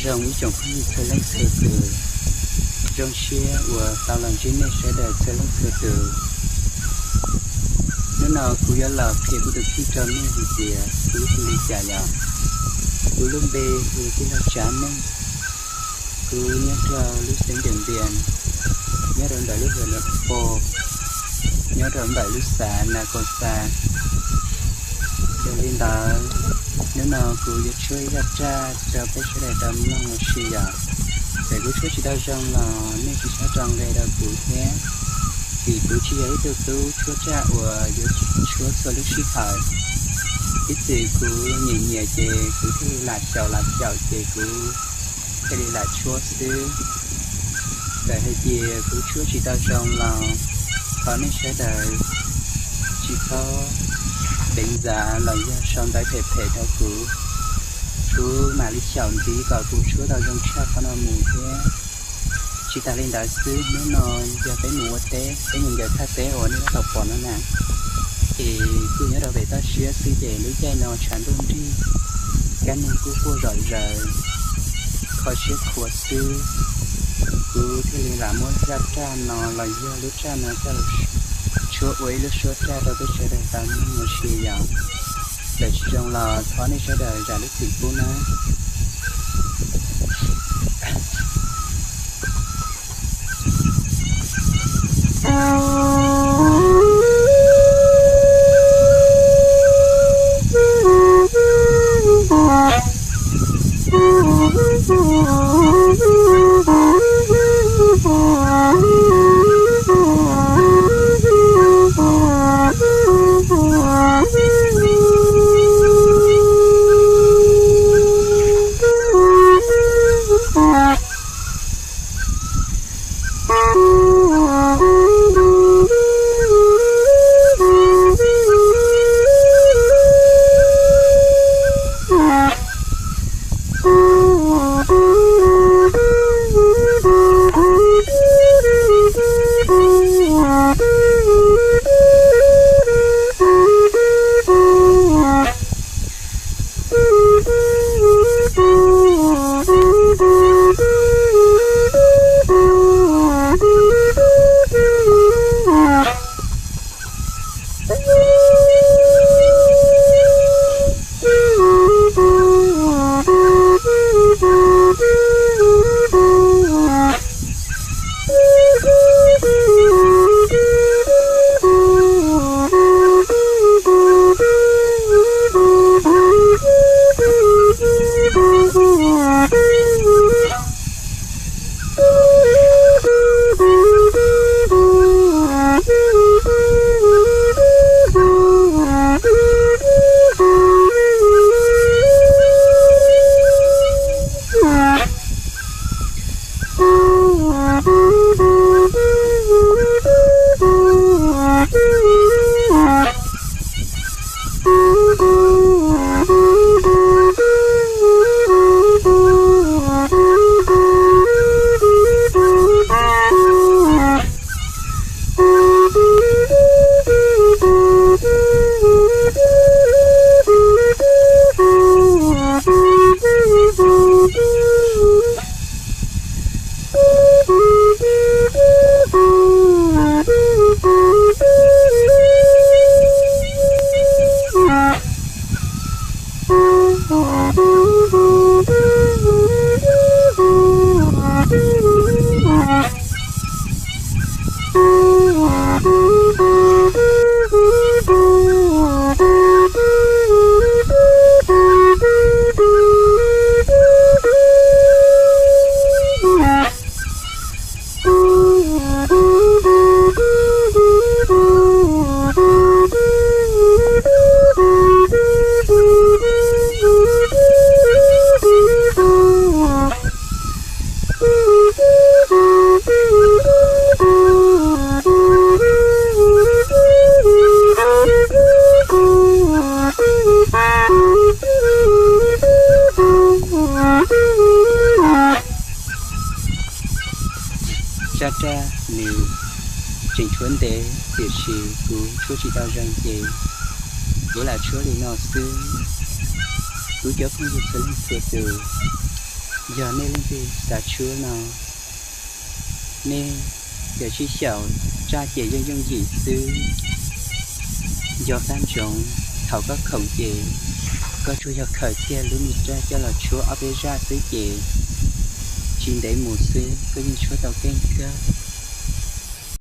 Zoo ib tsoom phooj ywg txhua leej txhua tus, zoo siab uas tau los ntsib nej sawv daws txhua leej txhua tus. Hnub no kuv yuav los qhia kuv tus kheej rau nej hais tias kuv hu li cas yom. Kuv lub npe hu Tij Laug Tsav Neej. Kuv nyob rau lub xeev Ntiam Npias, nyob rau ntawm lub hwv Nab Pos, nyob rau ntawm lub xav Nas Kos Xas. Yog li ntawd, hnub no kuv yuav tshuab ib zaj raj rau peb sawv daws tau mloog ua si yom. Txawm kuv tshuab tsis tau zoo los nej tsis txhob rau nqe rau kuv thiab, vim kuv tsis yog ib tug tub tshuab raj uas yuav tshuab txhua lub sij hawm. Ib txwm kuv nyiam nyiam ces kuv thiaj li lam xyaum lam xyaum ces kuv thiaj li lam tshuab xwb. Txawm hais tias kuv tshuab tsis tau zoo los thov nej sawv daws tsis txhob deev ntxav los yog sau ntawv phem phem rau kuv. Kuv mam li xyaum ntxiv kom kuv tshuab tau zoo tshaj qhov no mus thiab. Tsis tas li ntawd xwb, hnub no yog peb mus ua teb, peb mus ncaws thaj teb uas nej tau pom no na, es kuj nyob rau pem toj siab xwb ces lub caij no tshav ntuj nrig, kab neeg kuj quaj zom zaws, kho siab khuav xwb. Kuv thiaj li lam muab zaj raj no los yog lub raj no coj los tshuab ua ib lub suab raj rau peb sawv daws tau mloog ua si yom. Txawm tsis zoo los thov nej sawv daws zam lub txim pub nawb. Zaj raj nws tseem tshuav ntev tiam sis kuv tshuab tsis tau zoo ces kuv lam tshuab li no xwb. Kuv cov phooj ywg txhua leej txhua tus, Yog nej leej twg xav tshuab no, nej tsuas sib xyaum, tsaj ces yooj yooj yim xwb. Nco qab ntsoov, thaum koj khoom ces koj tsuas yog khaws kiag lub me raj coj los tshuab ob peb zaj xwb ces tsis ntev mus xwb koj yeej tshuab tau keeb kawg.